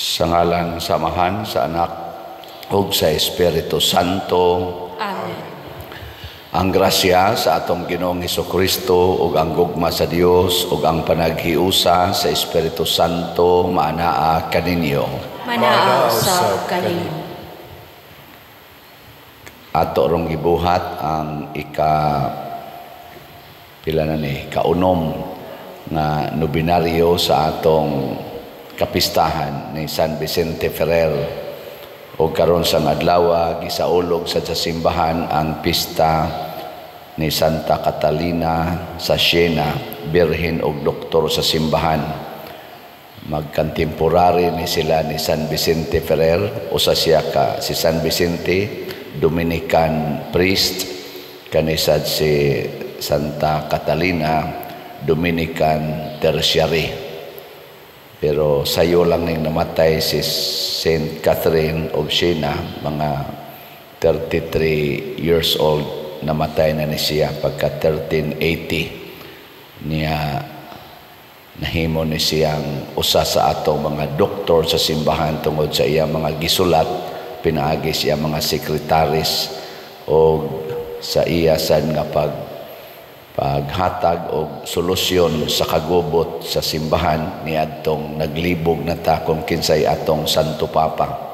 Sa ngalan sa Amahan, sa Anak, ug sa Espiritu Santo. Amen. Ang grasya sa atong Ginoong Hesukristo ug ang gugma sa Dios ug ang panaghiusa sa Espiritu Santo maanaa kaninyo. Manaa usab kanimo. Ato rong gibuhat ang ika pila na ni kaunom nga nobinaryo sa atong kapistahan ni San Vicente Ferrer. O karon sang adlaw gisaulog sa simbahan ang pista ni Santa Catalina sa Siena, birhen og doktor sa simbahan. Magkantemporary ni sila ni San Vicente Ferrer. Usa siya ka si San Vicente, Dominican priest, kanisad si Santa Catalina, Dominican tertiary. Pero sayo lang ning namatay si Saint Catherine of Siena, mga 33 years old namatay na ni siya pagka 1380 niya. Nahimo ni siyang usa sa atong mga doktor sa simbahan tungod sa iyang mga gisulat, pinaagi siya mga sekretaris o sa iya sad nga paghatag og solusyon sa kagubot sa simbahan niadtong naglibog na ta kung kinsay atong Santo Papa.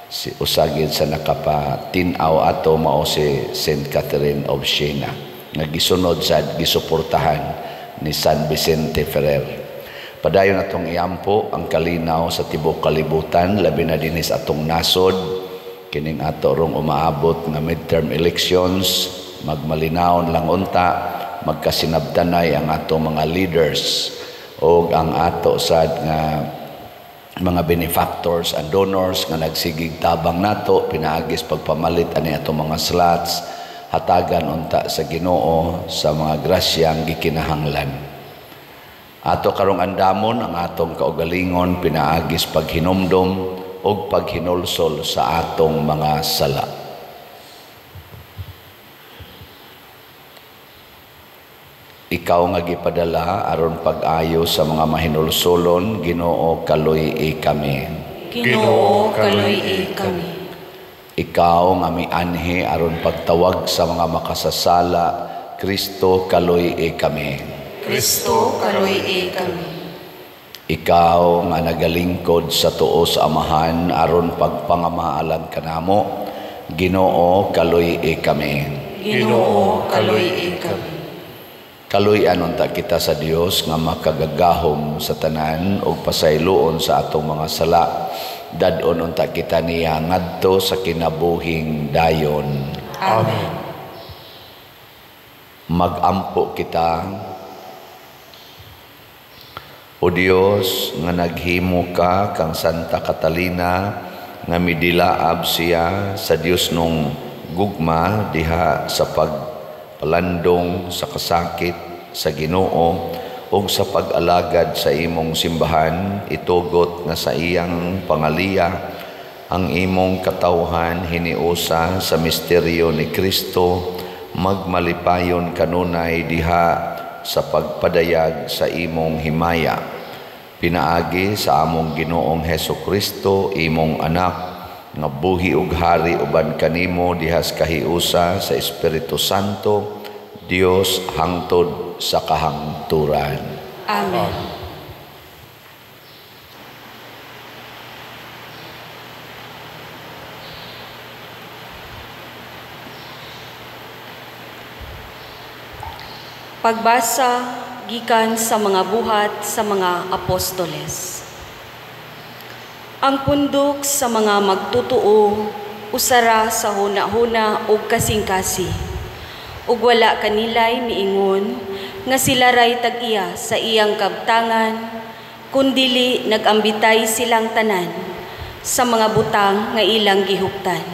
Si usagid sa nakapatin-aw ato mao si Saint Catherine of Siena nga gisunod sad gisuportahan ni San Vicente Ferrer. Padayon atong iampo ang kalinaw sa tibuok kalibutan, labi na dinhi sa atong nasod kining ato rong umaabot nga midterm elections. Magmalinawon lang unta, magkasinabtanay ang atong mga leaders o ang ato sad nga mga benefactors and donors nga nagsigig tabang nato pinaagis pagpamalit ani atong mga slots. Hatagan unta sa Ginoo sa mga grasyang gikinahanglan. Ato karong andamon ang atong kaugalingon pinaagis paghinumdom ug paghinulsol sa atong mga sala. Ikaw nga gipadala aron pag-ayo sa mga mahinulsolon, Ginoo, kaluy-i kami. Ginoo, kaluy-i kami. Ikaw nga mianhi aron pagtawag sa mga makasasala, Kristo, kaluy-i kami. Kristo, kaluy-i kami. Ikaw nga nagalingkod sa tuo sa Amahan aron pagpangamaalan kanamo, Ginoo, kaluy-i kami. Ginoo, kaluy-i kami. Kaluy-an unta kita sa Dios nga makagagahom sa tanan ug pasayloon sa atong mga sala. Dad-on unta kita niya ngadto sa kinabuhing dayon. Amen. Magampo kita. O Dios nga naghimo ka kang Santa Catalina nga midilaab siya sa Dios nung gugma diha sa pagpalandong sa kasakit sa Ginoo ug sa pag-alagad sa imong simbahan, itugot nga sa iyang pangaliya ang imong katawhan hiniusa sa misteryo ni Kristo, magmalipayon kanunay diha sa pagpadayag sa imong himaya. Pinaagi sa among Ginoong Heso Kristo, imong anak, nga buhi ug hari uban kanimo dihas kahiusa sa Espiritu Santo, Dios hangtod sa kahangturan. Amen. Pagbasa gikan sa mga buhat sa mga apostoles. Ang pundok sa mga magtutuo usara sa huna-huna ug kasing-kasi. Ug wala kanilay miingon nga sila ray tag-iya sa iyang kabtangan, kundili nagambitay silang tanan sa mga butang nga ilang gihuptan.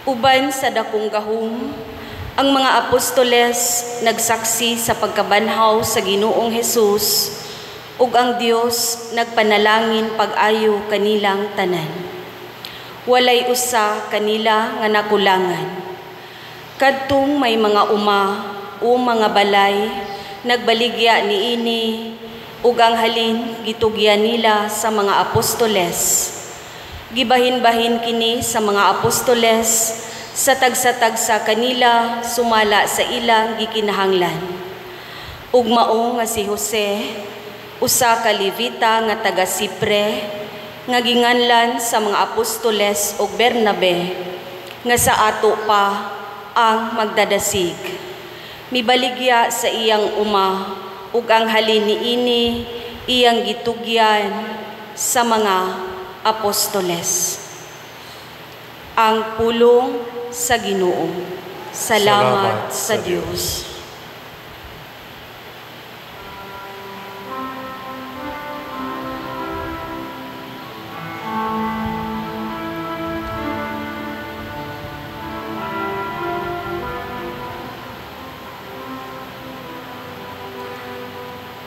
Uban sa dakong gahom, ang mga apostoles nagsaksi sa pagkabanhaw sa Ginoong Hesus ug ang Dios nagpanalangin pag-ayo kanilang tanan. Walay usa kanila nga nakulangan. Kadtong may mga uma o mga balay, nagbaligya niini, Ug ang halin gitugyan nila sa mga apostoles. Gibahin-bahin kini sa mga apostoles sa tagsa-tagsa kanila sumala sa ilang gikinahanglan. Ug mao nga si Jose, usa ka Levita nga taga Sipre, nga ginganlan sa mga apostoles og Bernabe, nga sa ato pa ang magdadasig. Mibaligya sa iyang uma, ug ang halin niini iyang gitugyan sa mga apostoles. Ang pulong sa Ginoo. Salamat sa Dios.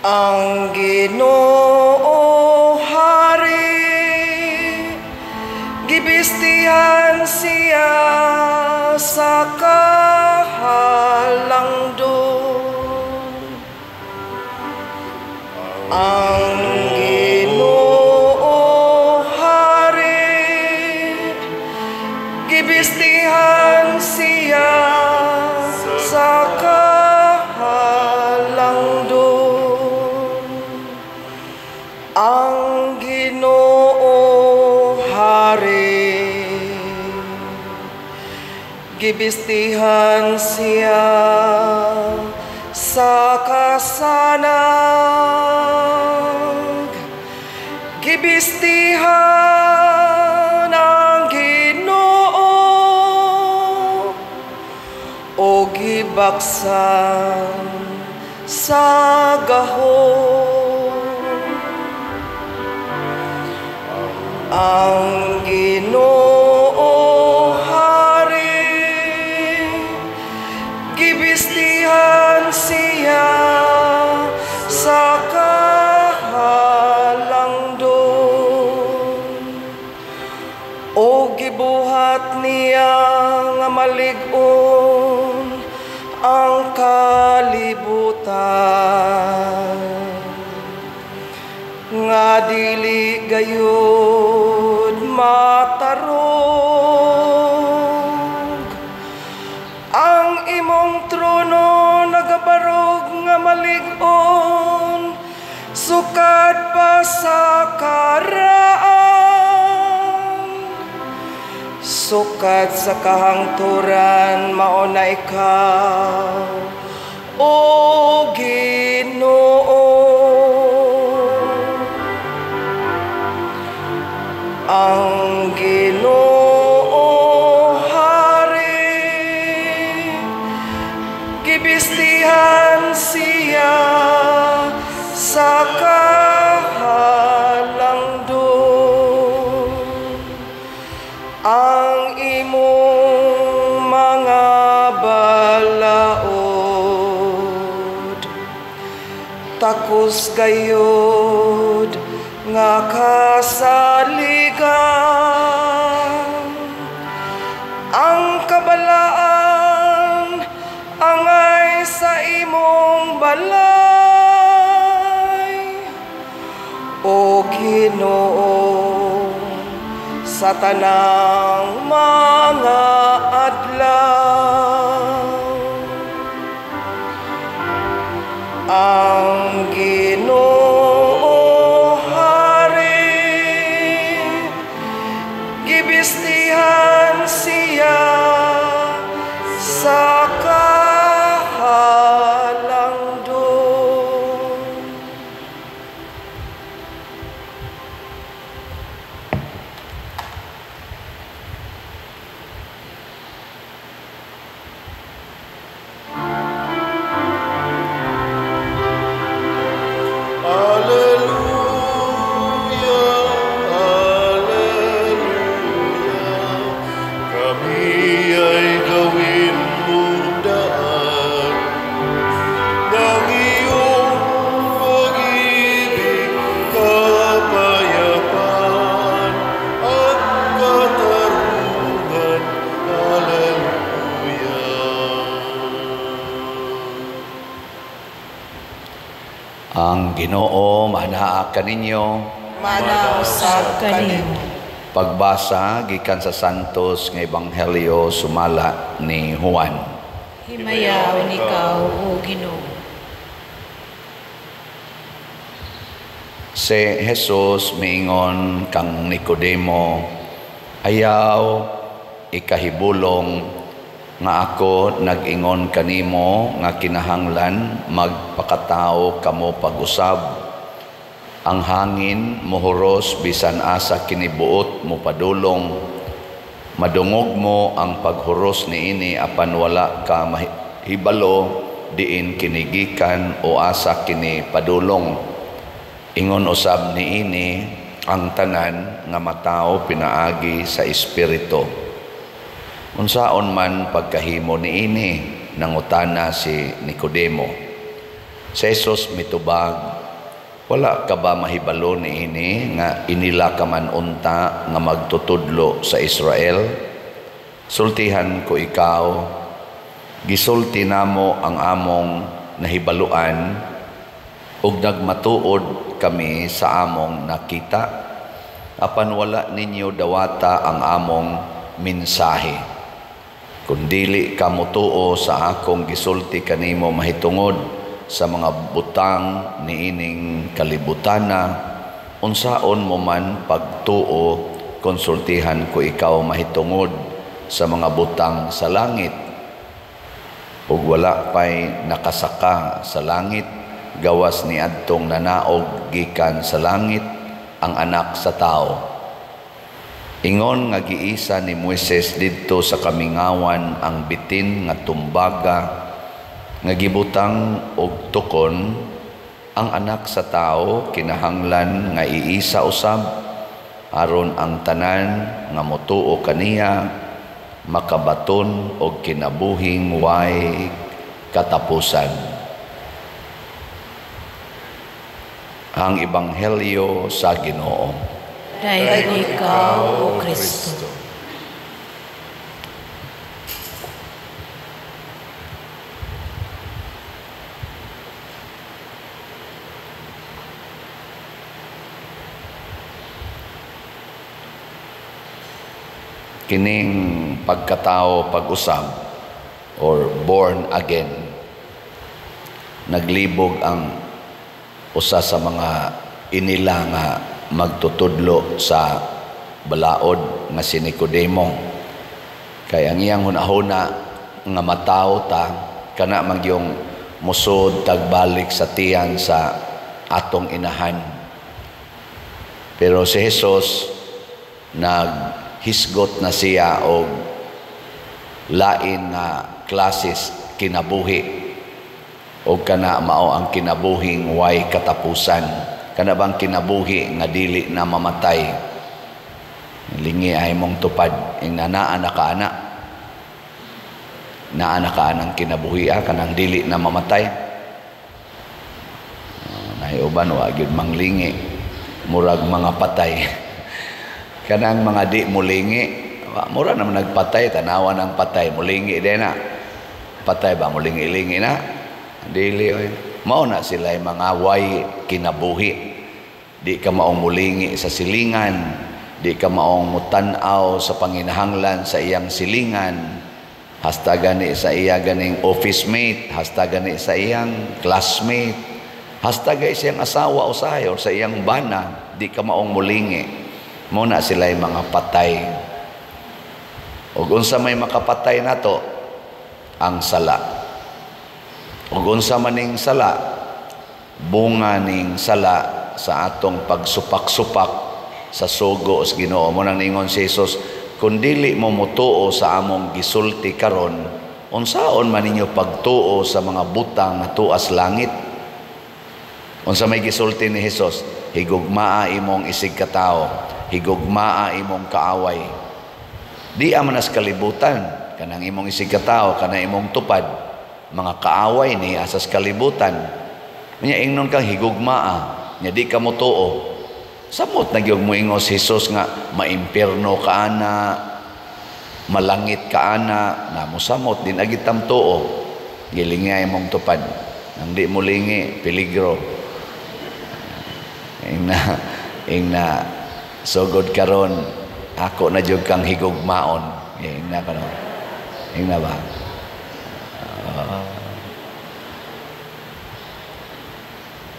Ang Ginoo hari, gibistihan siya sa kahalangdon. Ang Ginoo hari, gibistihan siya sa kahalangdon. Ang Ginoo hari, gibistihan siya sa kasanag. Gibistihan ang Ginoo o gibaksan sa gahom. Ang Ginoo hari, gibistihan siya sa kahalangdon. O gibuhat niya nga malig-on ang kalibutan, nga dili gayud matarog. Ang imong trono nagabarog nga malig-on, sukad pa sa karaan, sukad sa kahangturan mao na ikaw, o Ginoo. Ang Ginoo hari, gibistihan siya sa kahalangdon. Ang imong mga balaod takos gayud nga kasaligan. Ang kabalaan angay sa imong balay, o Ginoo, sa tanang mga adlaw. Ang Ginoo hari, gibistihan siya sa kahalangdon. Ang Ginoo manaa kaninyo, Mana usab kanimo. Pagbasa gikan sa Santos nga Ebanghelyo sumala ni Juan. Himayaon ikaw, o Ginoo. Si Jesus miingon kang Nicodemo, ayaw ikahibulong nga ako nag-ingon kanimo nga kinahanglan magpakatao kamo pag-usab. Ang hangin mohuros bisan asa kinibuot mopadulong. Madungog mo ang paghuros niini apan wala ka mahibalo diin kinigikan o asa kini padulong. Ingon usab niini ang tanan nga matawo pinaagi sa espiritu. Unsaon man pagkahimo niini, nangutana si Nicodemo. Si Jesus mitubag, wala ka ba mahibalo niini nga inila ka man unta nga magtutudlo sa Israel? Sultihan ko ikaw, gisulti namo ang among nahibaluan ug nagmatuod kami sa among nakita, apan wala ninyo dawata ang among mensahe. Kung dili ka motuo sa akong gisulti kanimo mahitungod sa mga butang niining kalibutana, unsaon mo man pagtuo, konsultihan ko ikaw mahitungod sa mga butang sa langit. Ug wala pa'y nakasaka sa langit, gawas ni adtong nanaog gikan sa langit ang anak sa tao. Ingon nga giisa ni Moises didto sa kamingawan ang bitin nga tumbaga nga gibutang og tukon, ang anak sa tao kinahanglan nga iisa usab aron ang tanan nga motuo kaniya makabaton og kinabuhing way katapusan. Ang Ebanghelyo sa Ginoo. Dahil ikaw, O Kristo. Kining pagkatao pag-usab or born again, naglibog ang usa sa mga inila nga magtutudlo sa balaod nga si Nicodemo. Kay ang iyang hunahuna nga matawo ta kana magyong musod tagbalik sa tiyan sa atong inahan. Pero si Jesus naghisgot na siya og lain nga klases kinabuhi, og kana mao ang kinabuhing way katapusan. Kana bang kinabuhi nga dili na mamatay? Lingi ay mong tupad ing nanaa na ka ana. Naa na ka anang kinabuhi, kanang dili na mamatay. Nahiuban wa gyud manglingi, murag mga patay. Kanang mga di mulingi, mura naman nagpatay, tanawan ang patay, mulingi din na. Patay ba mulingi-lingi na? Dili oy. Mao na sila mga way kinabuhi. Di ka maong mulingi sa silingan, di ka maong mutan-aw sa panginahanglan sa iyang silingan, hasta gani sa iya ganing office mate, hasta gani sa iyang classmate, hasta gani sa iyang asawa usahay or sa iyang bana, di ka maong mulingi. Mao na sila mga patay. Ug unsa may makapatay nato? Ang sala. Ug unsa maning sala? Bunga ning sala sa atong pagsupak-supak sa sugo sa Ginoo. Mo nang ningon si Jesus, kung dili mo motuo sa among gisulti karon, unsaon man ninyo pagtuo sa mga butang nga tuas langit? Unsa may gisulti ni Jesus? Higugmaa imong isig katawo, higugmaa imong kaaway. Di man as kalibutan, kanang imong isig katawo, kanang imong tupad, mga kaaway ni asas kalibutan. Nya ingnon kang higugmaa, nya di ka motuo. Samot na gyud moingon si Jesus nga maimpierno ka ana, malangit ka ana, na mosamot din agi tamtuo. Gilingay mong tupad. Nang di mo lingi, peligro. Ing na sugod karon ako na jud kang higugmaon. Ing na kano. Ing na ba?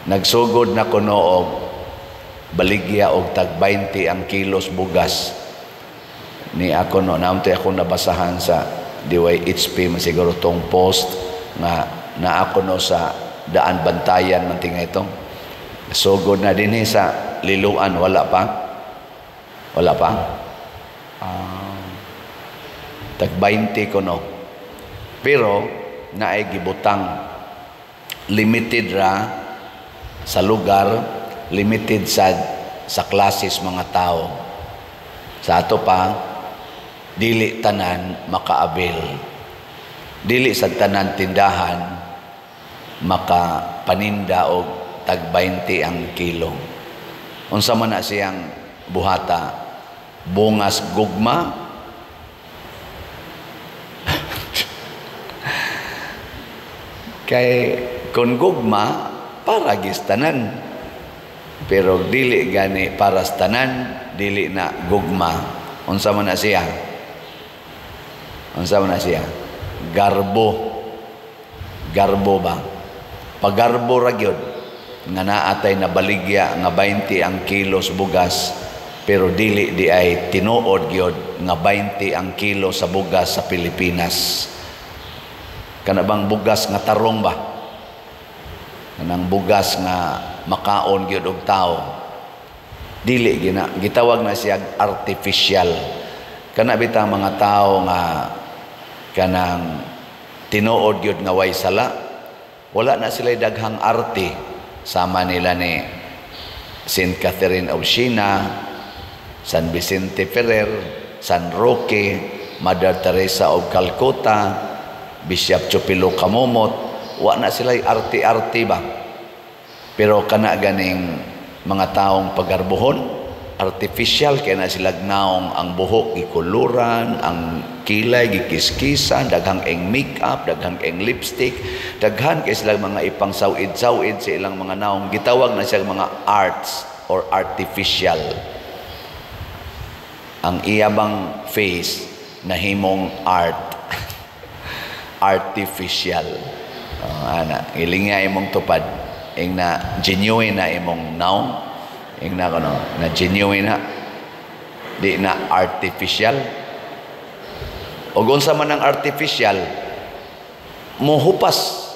Nagsugod na kuno og baligya og tag 20 ang kilos bugas. Ni ako no, naamtoy ako nabasahan sa DYHP man siguro tong post nga na ako no sa Daan Bantayan man tinga itong sugod na dinhi sa Liloan, wala pa? Wala pa? Tag 20 kuno. Pero naay gibutang limited ra sa lugar, limited sa classes mga tao. Sa ato pa, dili tanan makaabil. Dili sa tanan tindahan makapaninda og tag 20 ang kilo. Unsa man na siyang buhata? Bungas gugma? Kay kung gugma para gis tanan, pero dili gani para sa tanan, dili na gugma. Unsa man na siya? Unsa man na siya? Garbo. Garbo ba? Pagarbo ra gyud nga naatay na baligya nga 20 ang kilos bugas, pero dili di ay tinuod gyud nga 20 ang kilo sa bugas sa Pilipinas. Kana bang bugas nga tarong ba? Kanang bugas nga makaon gyud og tao. Dili gina, gitawag na siya artificial. Kana bitang mga tao nga kanang tinuod gyud nga way sala, wala na sila daghang arte. Sama nila ni Saint Catherine of Siena, San Vicente Ferrer, San Roque, Mother Teresa of Calcutta, Bishop Chupilo Kamomot, wa na sila arte-arte ba. Pero kana ganing mga taong pagarbuhon, artificial kay na sila naong ang buhok gikuluran, ang kilay gikiskisan, daghang eng makeup, daghang eng lipstick, daghan kay sila mga ipang sawid-sawid sa ilang mga naong, gitawag na siya mga arts or artificial. Ang iya bang face nahimong art. Artificial. Ana, ilinga imong tupad, ing na genuine na imong naong, ing na kono, na genuine na, di na artificial. Og unsa man ang artificial, mohupas.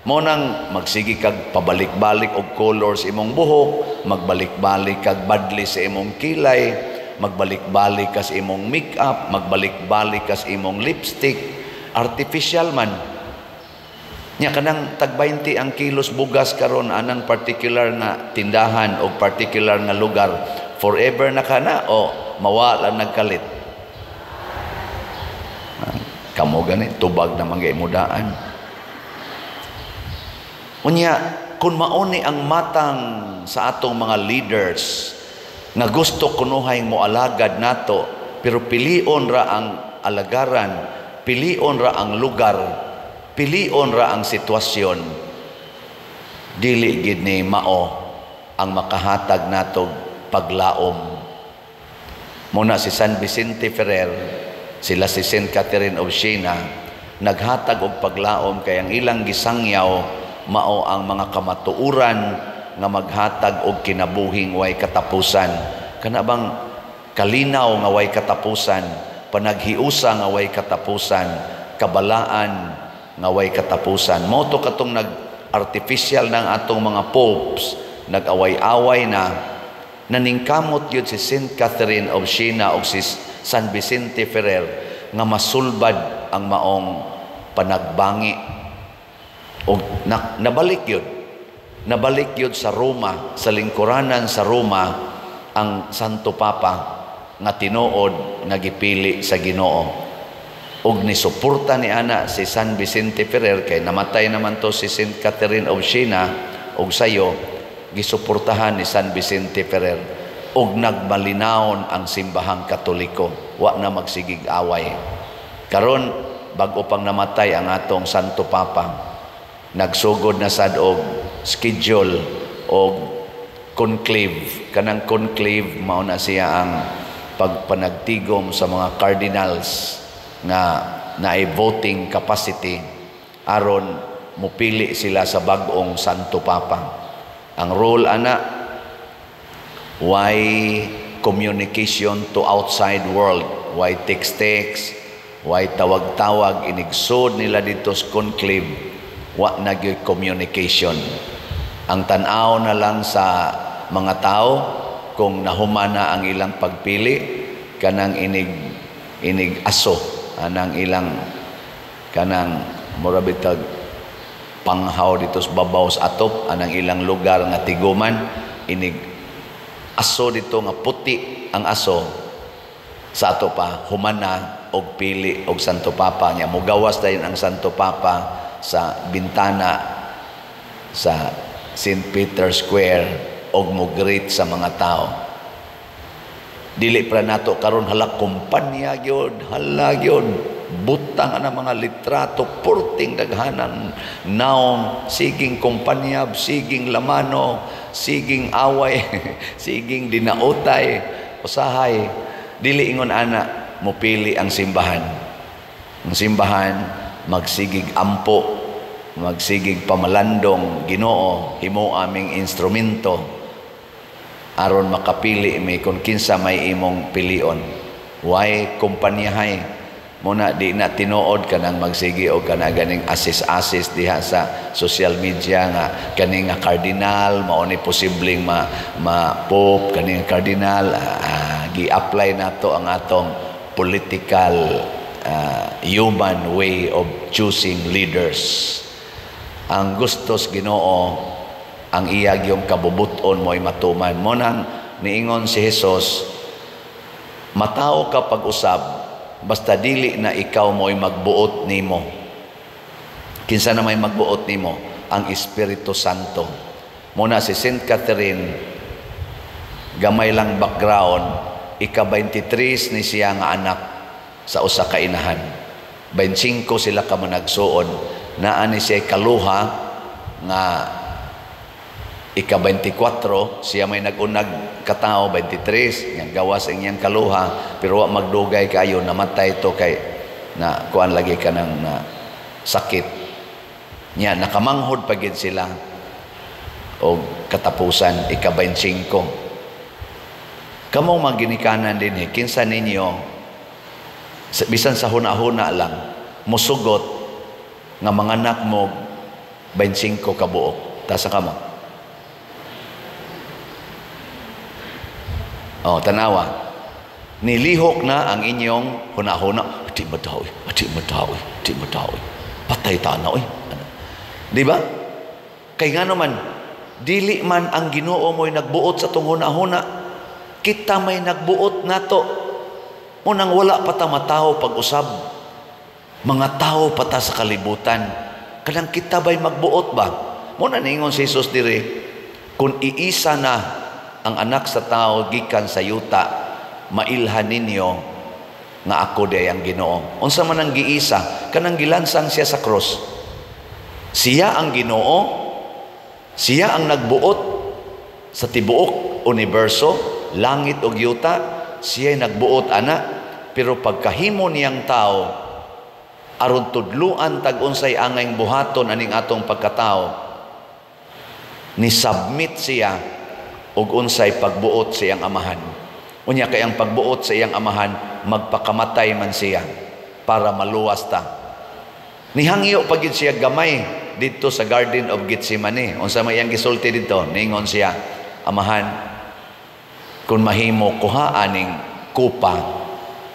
Mo nang magsige kag pabalik-balik og colors imong buhok, magbalik-balik kag badli sa imong kilay, magbalik-balik ka sa imong makeup, magbalik-balik ka sa imong lipstick, artificial man. Nya kanang tag 20 ang kilos bugas karon anang particular nga tindahan o particular nga lugar, forever na kana o mawala nagkalit. Kamo gani tubag na mga imudaan. Unya kun mauni ang matang sa atong mga leaders nga gusto kunuhay mo alagad nato, pero pilion ra ang alagaran, pilion ra ang lugar, pilion ra ang sitwasyon, dili gid ni mao ang makahatag nato paglaom. Muna si San Vicente Ferrer, sila si Saint Catherine of Siena, naghatag og paglaom kay ang ilang gisangyaw mao ang mga kamatuoran nga maghatag og kinabuhing way katapusan. Kana bang kalinaw nga way katapusan, panaghiusa nga way katapusan, kabalaan nga way katapusan. Mao to katong nag-artificial ng atong mga popes, nag-away-away na, naningkamot yun si Saint Catherine of Siena o si San Vicente Ferrer nga masulbad ang maong panagbangi. O nabalik yun. Nabalik yun sa Roma, sa lingkuranan sa Roma, ang Santo Papa nga tinuod nga gipili sa Ginoo. Og nisuporta ni ana si San Vicente Ferrer, kay namatay naman to si Saint Catherine of Siena, og sayo gisuportahan ni San Vicente Ferrer, og nagmalinawon ang simbahang Katoliko, wa na magsigig away. Karon bag-o pang namatay ang atong Santo Papa, nagsugod na sad og schedule og conclave. Kanang conclave, mao na siya ang pagpanagtigom sa mga cardinals nga naay voting capacity aron mupili sila sa bag-ong Santo Papa. Ang role ana, why communication to outside world, why text text, why tawag-tawag. Inigsod nila dito sa conclave, wa na gyud communication. Ang tan-aw na lang sa mga tao kung nahumana ang ilang pagpili, kanang inig inig aso anang ilang kanang mura bitag panghaw dito sa babaw sa atop anang ilang lugar nga tiguman. Inig aso dito nga puti ang aso sa ato pa, humana og pili og Santo Papa niya. Mugawas dayon ang Santo Papa sa bintana sa St. Peter Square og mo-greet sa mga tao. Dili pra nato karon, hala, kumpanya gyud, hala gyud, butang na mga litrato, purting daghanan naong, siging kumpanya, siging lamano, siging away, siging dinautay. Usahay dili ingon ana mupili ang simbahan. Ang simbahan magsigig ampo, magsigig pamalandong, "Ginoo, himo aming instrumento aron makapili mi kung kinsa may imong pilion." Why kumpanyahay muna, di na tinuod kanang magsigi og kana ganing asis-asis diha sa social media nga kani nga cardinal mao ni posibleng ma, ma pope, kani nga cardinal. Gi-apply nato ang atong political human way of choosing leaders. Ang gustos Ginoo, ang iya gyung kabubuton mo'y matuman. Mo nang niingon si Jesus, "Matao ka pag-usab basta dili na ikaw mo'y magbuot nimo." Kinsa na may magbuot nimo? Ang Espiritu Santo. Muna si Saint Catherine, gamay lang background, ika-23 ni siya nga anak sa usa ka inahan. 25 sila ka managsuon. Naa ni siya kaluha nga ika-24, siya may nag-unag katao, 23, nga gawas ang iyang kaluha, pero wa magdugay kayo, namatay to kay na kuan lagi ka ng na sakit. Nya nakamanghod pa gid sila og katapusan, ika-25. Kamong mga ginikanan din, kinsa ninyo bisan sa huna-huna lang musugot nga manganak mo 25 kabuok? Tasa kamo. Oh, tanawa. Nilihok na ang inyong huna-huna. Di ba daw, di ba daw, di ba daw. Patay ta na, oy. Ano? Di ba? Kay nga naman, dili man ang Ginoo mo'y nagbuot sa tong huna-huna. Kita may nagbuot nato. Munang wala pa ta matao pag-usab. Mga tao pa ta sa kalibutan. Kanang kita ba'y magbuot ba? Muna ningon si Jesus dire, "Kung iisa na ang anak sa tao gikan sa yuta, mailhan ninyo nga ako day ang Ginoo." Unsa man ang giisa? Kanang gilansang siya sa cross. Siya ang Ginoo, siya ang nagbuot sa tibuok universo, langit ug yuta, siya nagbuot ana, pero pagkahimo niyang tao aron tudluan tag unsay angay buhaton aning atong pagkatao, ni submit siya og unsay pagbuot sa iyang amahan. Unya kay ang pagbuot sa iyang amahan, magpakamatay man siya para maluwas ta. Nihangyo pa gid siya gamay didto sa Garden of Gethsemane. Unsa may iyang gisulti didto? Ningon siya, "Amahan, kung mahimo, kuha aning kupa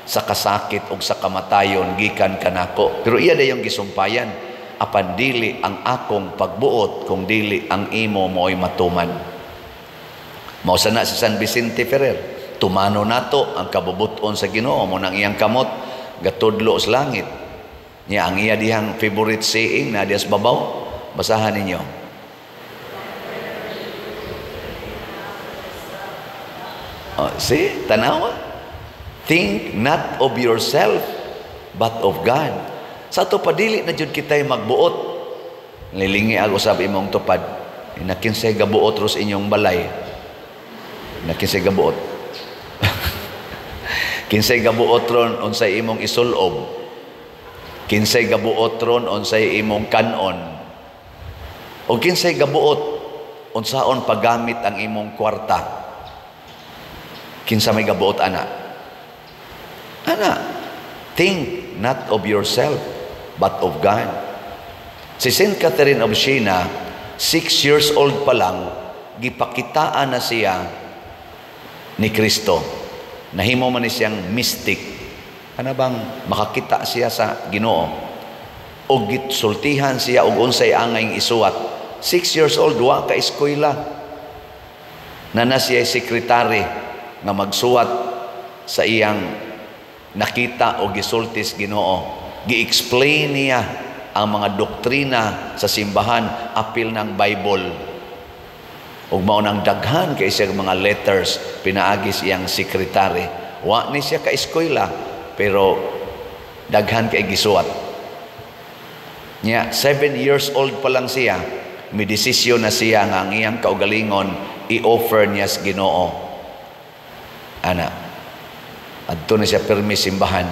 sa kasakit og sa kamatayon gikan kanako. Pero iya dayong gisumpayan, apan dili ang akong pagbuot kung dili ang imo mo'y matuman." Mao sana si San Vicente Ferrer. Tumano nato ang kabubuton sa Ginoo, mo nang iyang kamot gatudlo sa langit. Nya ang iya dihang favorite saying na dias babaw, basahan ninyo. Oh, see, tanawa. Think not of yourself but of God. Sa ato padili na jud kitay magbuot. Lilingi ako usab imong tupad. Inakinsay gabuot ros inyong balay. Na kinsay gabuot? Kinsay gabuot ron unsay imong isulob? Kinsay gabuot ron unsay imong kanon? O kinsay gabuot unsaon paggamit ang imong kwarta? Kinsa may gabuot ana? Ana, think not of yourself but of God. Si Saint Catherine of Siena, 6 years old pa lang, gipakitaan na siya ni Kristo. Nahimo man ni siyang mystic. Ano bang makakita siya sa Ginoo? O gisultihan siya og unsay angay isuwat. 6 years old, wa ka eskwela. Nana siya sekretary nga magsuwat sa iyang nakita o gisulti sa Ginoo. Gi-explain niya ang mga doktrina sa simbahan apil ng Bible. Ug mao nang daghan kay siya mga letters pinaagi iyang sekretary. Wa ni siya ka eskwela, pero daghan kay gisuwat. Nya 7 years old pa lang siya, may desisyon na siya nga ang iyang kaugalingon i-offer niya sa Ginoo. Ana. Adto na siya permi simbahan.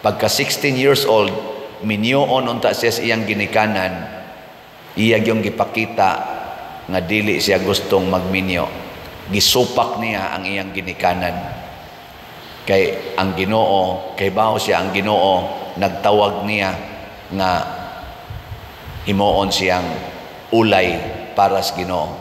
Pagka 16 years old, minyoon unta siya sa iyang ginikanan, iya yung gipakita nga dili siya gustong magminyo. Gisupak niya ang iyang ginikanan. Kay ang Ginoo, kay bawo siya ang Ginoo nagtawag niya nga himuon siyang ulay para sa Ginoo.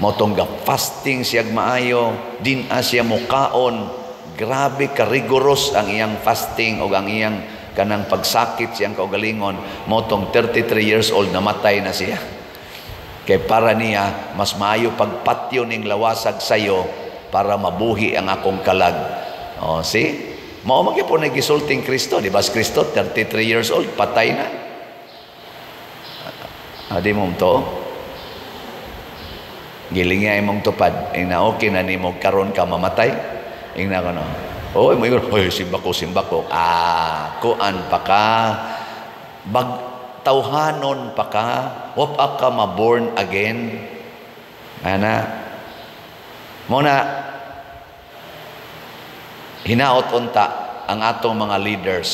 Motong ga fasting siya maayo, din siya mukaon, grabe ka rigorous ang iyang fasting o ang iyang kanang pagsakit siyang kaugalingon. Motong 33 years old, namatay na siya. Kay para niya, mas maayo pagpatyo ning lawasag sayo para mabuhi ang akong kalag. Oh, see? Mao man gyud po gisulting Kristo, di ba? Si Kristo 33 years old, patay na. Ah, di mo to? Giling nga imong tupad, ing na okay na nimo karon ka mamatay. Ing na kono. Oy, mo ingon, "Oy, simba ko, simba ko." Ah, kuan pa ka. Bag tawhanon pa ka, wa pa ka ma-born again. Ana. Mo na hinaot unta ang atong mga leaders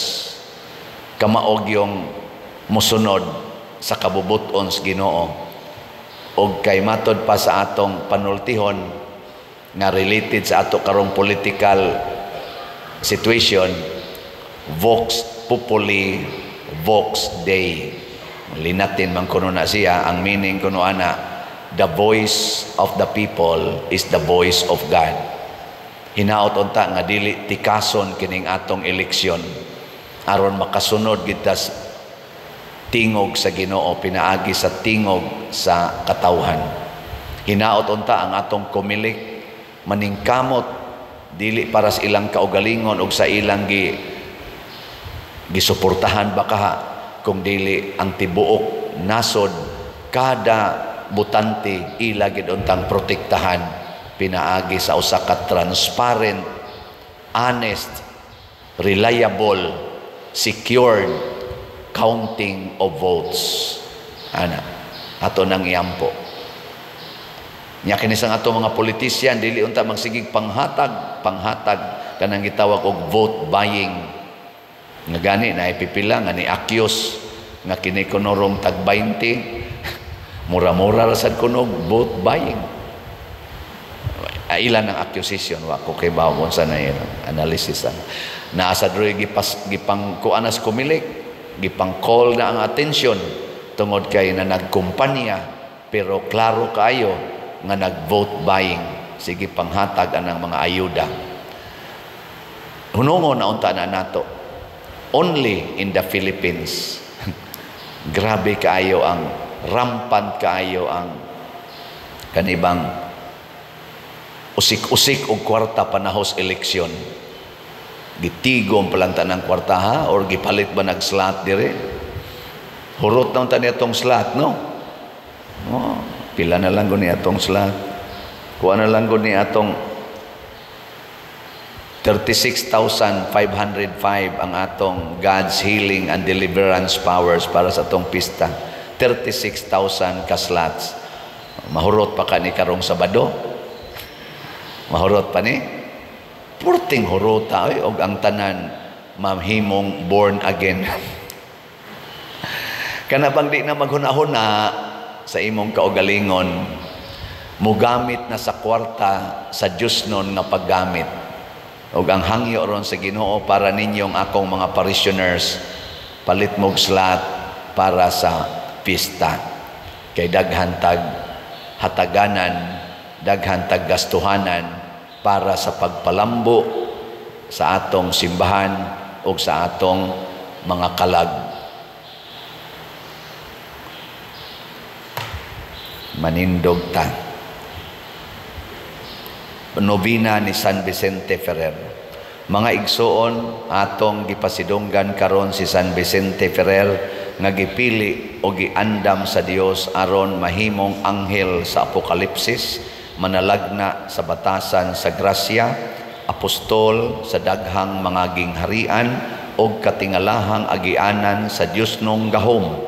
kamaog yung musunod sa kabubuton sa Ginoo, og kay matod pa sa atong panultihon nga related sa ato karong political situation, vox populi, vox Dei. Linatin man kuno na siya. Ang meaning kuno ana, the voice of the people is the voice of God. Hinaot unta nga dili tikason kining atong eleksyon aron makasunod kita tingog sa Ginoo pinaagi sa tingog sa katawhan. Hinaot unta ang atong Comelec maningkamot, dili para sa ilang kaugalingon og sa ilang gisuportahan ba kaha, kung dili ang tibuok nasod, kada botante ila gid untang protektahan pinaagi sa usa ka transparent, honest, reliable, secured counting of votes. Ana, ato nang iampo. Nya kini sa ato mga politician, dili unta magsigig panghatag, panghatag kanang gitawag og vote buying. Nga gani na ipipila nga ni accuse nga kini kunorong tag 20, mura-mura ra sad kuno vote buying. Ah, ilan ang accusation, wa ko kay bawo unsa na yun analysis ana. Naa sa droy gipas gipang kuan sa Comelec, gipang call na ang attention tungod kay na nagkumpanya, pero klaro kaayo nga nag-vote buying, sige panghatag anang mga ayuda. Hunungon na unta na nato. Only in the Philippines, grabe kaayo ang rampant kaayo ang kanibang usik-usik og kwarta panahos eleksyon. Gitigom palanta ng kwarta ha, or gipalit ba nag slot dire? Hurot na unta niya tong slot, no? Oh, pila na lang ni atong slot. Kuha na lang ni atong 36,505 ang atong God's healing and deliverance powers para sa atong pista. 36,000 ka slots. Mahurot pa ka ni karong Sabado. Mahurot pa ni? Purting hurota oy, og ang tanan mahimong born again. Kana bang di na maghuna-huna sa imong kaugalingon, mugamit na sa kwarta sa Diyos nun nga paggamit. Og ang hangyo ron sa Ginoo para ninyong akong mga parishioners, palit mog slot para sa pista. Kay daghan tag hataganan, daghan tag gastuhanan para sa pagpalambo sa atong simbahan o sa atong mga kalag. Manindog ta. Novena ni San Vicente Ferrer. Mga igsoon, atong gipasidunggan karon si San Vicente Ferrer nga gipili o giandam sa Dios aron mahimong anghel sa Apokalipsis, manalagna sa batasan sa grasya, apostol sa daghang mga gingharian og katingalahang agianan sa Dios nong gahom.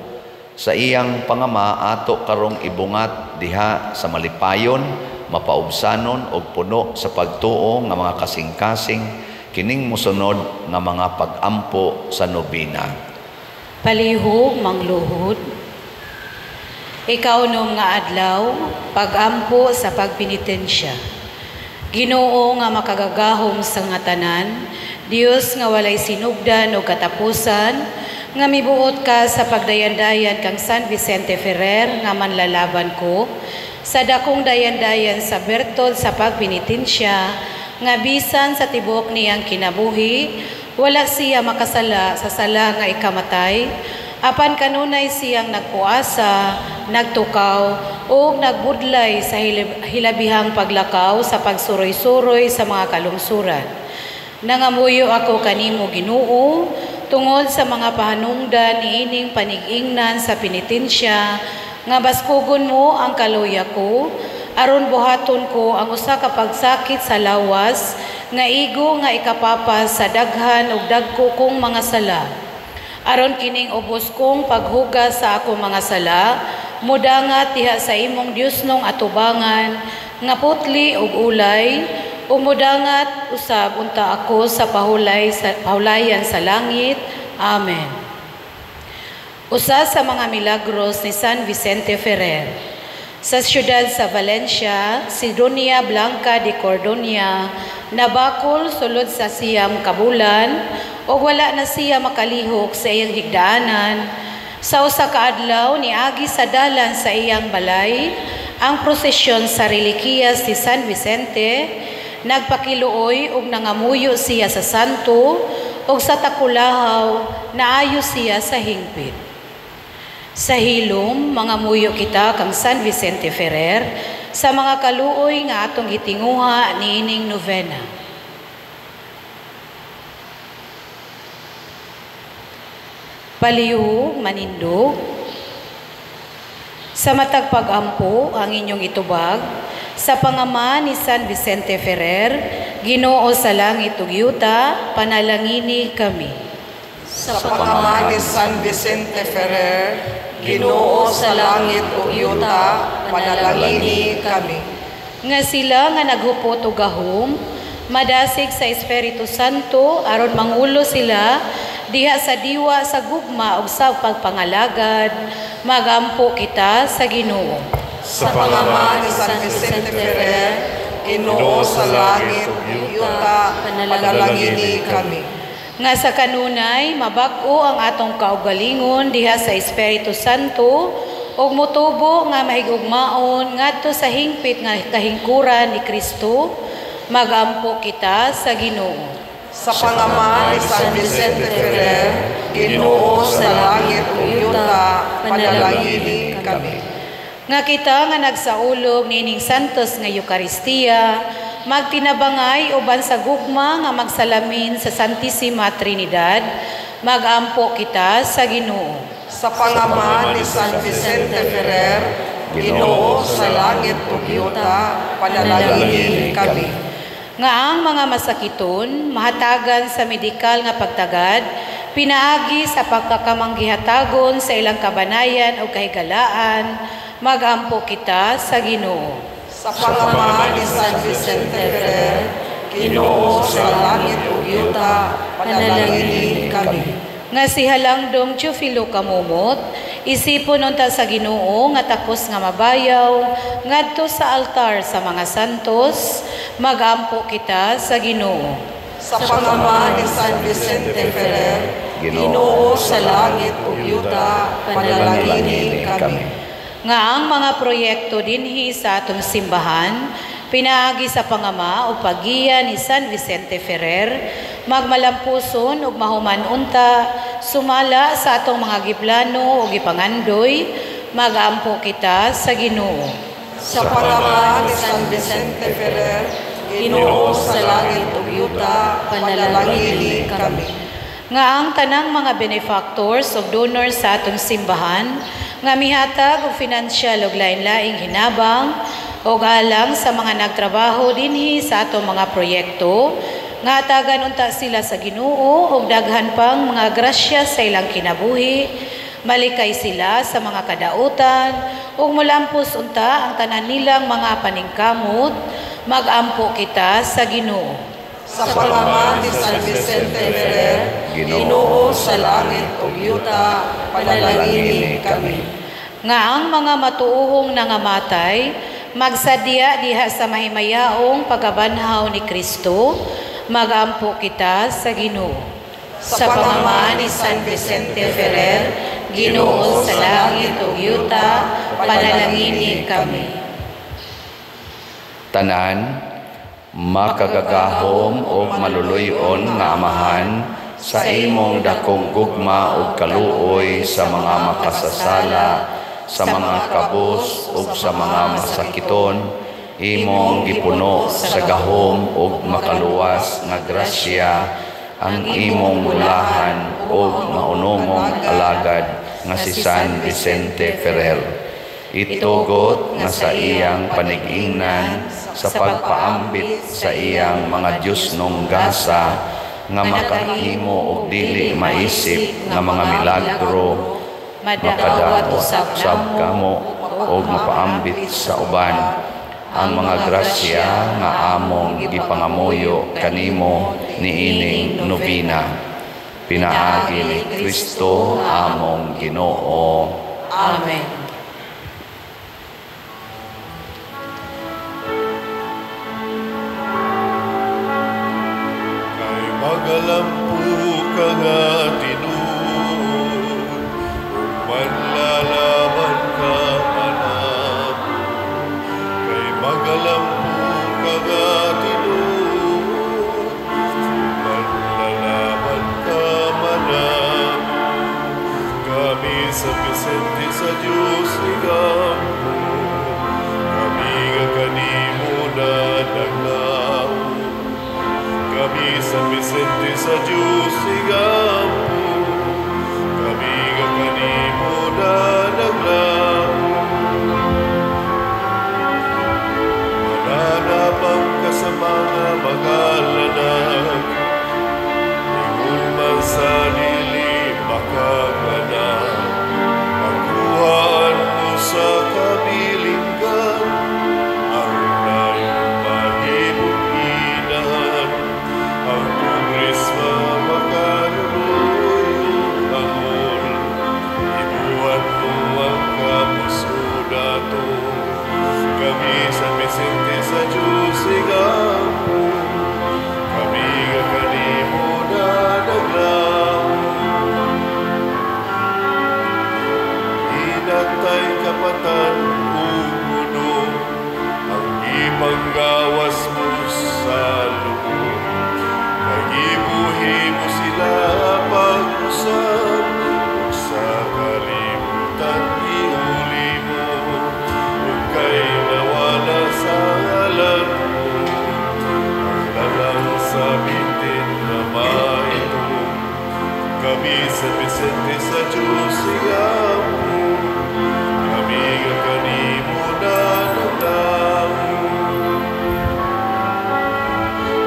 Sa iyang pangama ato karong ibungat diha sa malipayon, mapaubsanon og puno sa pagtuo nga mga kasing-kasing kining mosunod nga mga pag-ampo sa nobena. Palihog mangluhod. Ikaunom nga adlaw, pag-ampo sa pagpenitensya. Ginoo nga makagagahom sa nga tanan, Dios nga walay sinugdan o katapusan, nga mibuot ka sa pagdayandayan kang San Vicente Ferrer nga manlalaban ko, sa dakong dayandayan sa bertod sa pagpenitensya, nga bisan sa tibuok niyang kinabuhi, wala siya makasala sa sala nga ikamatay, apan kanunay siyang nagpuasa, nagtukaw, o nagbudlay sa hilabihang paglakaw sa pagsuroy-suroy sa mga kalungsuran. Nangamuyo ako kanimo Ginoo, tungod sa mga pahanungdan niining panig-ingnan sa penitensya, nga baskugon mo ang kaluya ko, aron buhaton ko ang usa ka pagsakit sa lawas, nga igo nga ikapapas sa daghan ug dagko kong mga sala. Aron kining ubos kong paghugas sa akong mga sala, mudangat diha sa imong Diosnong atubangan, nga putli ug ulay, ug mudangat usab unta ako sa pahulay sa pahulayan sa langit. Amen. Usa sa mga milagros ni San Vicente Ferrer. Sa siyudad sa Valencia, si Doña Blanca de Cordonia nabakol sulod sa siyam kabulan ug wala na siya makalihok sa iyang higdaanan. Sa usa ka adlaw niagi sa dalan sa iyang balay ang prosesyon sa relikiyas ni San Vicente. Nagpakiluoy ug nangamuyo siya sa santo ug sa takulahaw naayo siya sa hingpit. Sa hilom, mga muyo kita kang San Vicente Ferrer sa mga kaluoy nga atong gitinguha niining novena. Palihog manindog. Sa matag pag-ampo ang inyong itubag sa pangama ni San Vicente Ferrer, Ginoo sa langit ug yuta, panalangini kami. Sa pangama ni San Vicente Ferrer, Ginoo sa langit ug yuta, panalangini kami. Nga sila nga naghupot og gahom, madasig sa Espiritu Santo aron mangulo sila diha sa diwa sa gugma ug sa pagpangalagad, magampo kita sa Ginoo. Sa pangama ni San Vicente Ferrer, Ginoo sa langit ug yuta, panalangini kami. Nga sa kanunay mabag-o ang atong kaugalingon diha sa Espiritu Santo ug motubo nga mahigugmaon ngadto sa hingpit nga kahingkuran ni Kristo, magampo kita sa Ginoo. Sa pangama ni San Vicente Ferrer, Ginoo sa langit ug yuta, panalangini kami. Nga kita nga nagsaulog niining santos nga Eukaristiya, magtinabangay uban sa gugma nga magsalamin sa Santissima Trinidad, magampo kita sa Ginoo. Sa pangama ni San Vicente Ferrer, Ginoo sa langit ug yuta, panalangini kami. Nga ang mga masakiton mahatagan sa medikal nga pagtagad, pinaagi sa pagkakamanggihatagon sa ilang kabanayan o kahigalaan, magampo kita sa Ginoo. Sa pangama ni San Vicente Ferrer, Ginoo sa langit ug yuta, panalangini kami. Nga si Halangdong Teofilo Camomot, isipon unta sa Ginoo nga takos nga mabayaw ngadto sa altar sa mga santos, magampo kita sa Ginoo. Sa pangama ni San Vicente Ferrer, Ginoo sa langit ug yuta, panalangini kami. Nga ang mga proyekto dinhi sa atong simbahan pinaagi sa pangama o paggiya ni San Vicente Ferrer magmalampuson ug mahuman unta sumala sa atong mga giplano o gipangandoy, magampo kita sa Ginoo. Sa pangama ni San Vicente Ferrer, Ginoo sa langit ug yuta, panalangini kami. Nga ang tanang mga benefactors ug donors sa atong simbahan nga mihatag og financial ug lain-laing hinabang og alang sa mga nagtrabaho dinhi sa atong mga proyekto, nga hatagan unta sila sa Ginoo og daghan pang mga grasya sa ilang kinabuhi, malikay sila sa mga kadautan ug molampos unta ang tanan nilang mga paningkamot, magampo kita sa Ginoo. Sa pangama ni San Vicente Ferrer, Ginoo sa langit ug yuta, panalangini kami. Nga ang mga matuohong nangamatay magsadya diha sa mahimayaong pagkabanhaw ni Kristo, magampo kita sa Ginoo. Sa pangama ni San Vicente Ferrer, Ginoo sa langit ug yuta, panalangini kami. Tanan, makagagahom ug maluluy-on nga Amahan, sa imong dakong gugma ug kaluoy sa mga makasasala, sa mga kabus ug sa mga masakiton, imong gipuno sa gahom ug makaluwas nga grasya ang imong bulahan ug maunongong alagad nga si San Vicente Ferrer. Itugot nga sa iyang panigingnan sa pagpaambit sa iyang mga Diyosnong gasa nga makahimo og dili maisip nga mga milagro, Madawat usab makadaot kamo og mapaambit sa uban ang mga grasya nga among gipangamuyo kanimo niining nobena. Pinaagi ni Kristo among Ginoo. Amen. Kay magalampo ka nga tinuod, ug manlalaban ka manamo. Kay magalampo ka nga tinuod, manlalaban ka manamo. Kami sa Vicente sa Diyos igampo, kami nga kanimo na naglaom. Kami sa Vicente sa Diyos igampo, kami nga kanimo na naglaom. Mananabang ka sa mga mag-alanak, ingon man sa dili makaganak. Pagkuhaan mo sa kabilinggan, aron dayon mahimong inahan. Ang kongresma makanuloy ug ibuhat mo ang kapuso dato. Kami sa Vicente sa Diyos igampo, kami nga kanimo na naglaom. Inatay kapatan ug puno, ang ipanggawas mo sa lubong. Kay gibuhi mo sila pag-usab, ug sa kalibutan ihuli mo. Ug kay nawala sa ngalan mo, ang lalang sa bitin na maito. Kami sa Vicente sa Diyos igampo, kami nga kanimo na naglaom.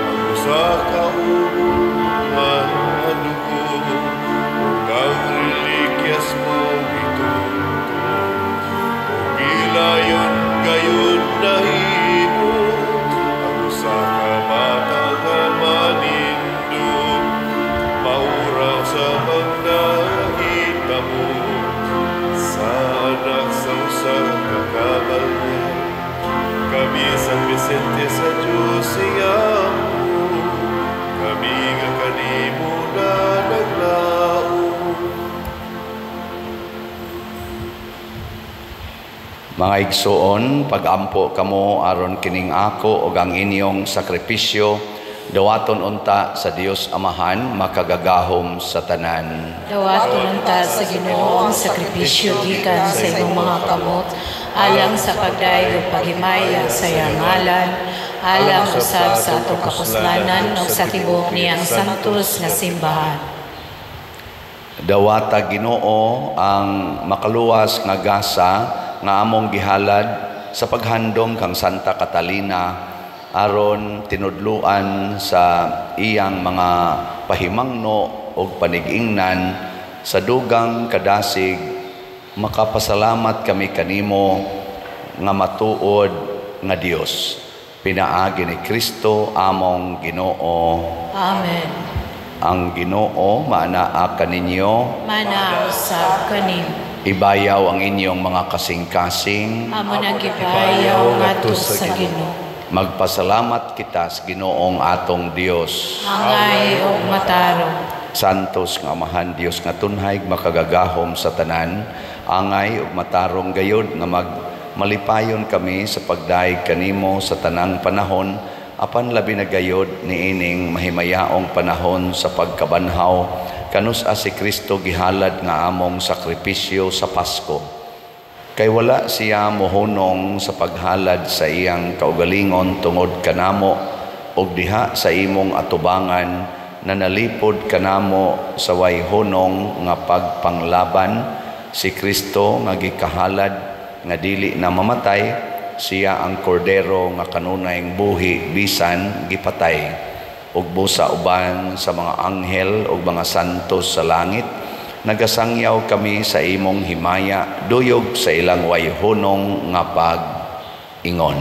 Ang usa ka uban nga dugo, ug ang relikyas mo gitungtong, ug gilayon gayon nahimo. Vicente sa Diyos iyampo, kami nga kanimo na naglaom. Mga igsoon, pagampo kamo aron kining ako ug ang inyong sakripisyo, dawaton unta sa Dios Amahan, makagagahom sa tanan. Dawaton unta sa Ginoo ang sakripisyo gikan sa imong mga kamot, alang sa pagdayeg ug paghimaya sa iyang ngalan, alang usab sa atong kapuslanan ug sa tibuok niyang santos nga simbahan. Dawata Ginoo ang makaluwas nga gasa nga among gihalad sa paghandom kang Santa Catalina aron tinudluan sa iyang mga pahimangno og panig-ingnan sa dugang kadasig. Makapasalamat kami kanimo nga matuod nga Dios, pinaagi ni Kristo among Ginoo. Amen. Ang Ginoo maanaa kaninyo, Manaa usab kanimo. Ibayaw ang inyong mga kasing-kasing. Amo nang gibayaw ngadto sa Ginoo. Magpasalamat kita sa Ginoong atong Dios. Angay ug matarong. Santos nga Amahan, Dios nga tunhay, makagagahom sa tanan, angay ug matarong gayod nga magmalipayon kami sa pagdayeg kanimo sa tanang panahon, apan labi na gayod niining mahimayaong panahon sa pagkabanhaw kanus-a si Kristo gihalad nga among sakripisyo sa Pasko. Kay wala siya mohunong sa paghalad sa iyang kaugalingon tungod kanamo og diha sa imong atubangan na nalipod kanamo sa way hunong nga pagpanglaban, si Kristo nga gikahalad nga dili na mamatay, siya ang kordero nga kanunayng buhi bisan gipatay. Ug busa uban sa mga anghel ug mga santos sa langit, nagasangyaw kami sa imong himaya, duyog sa ilang way hunong nga pag-ingon.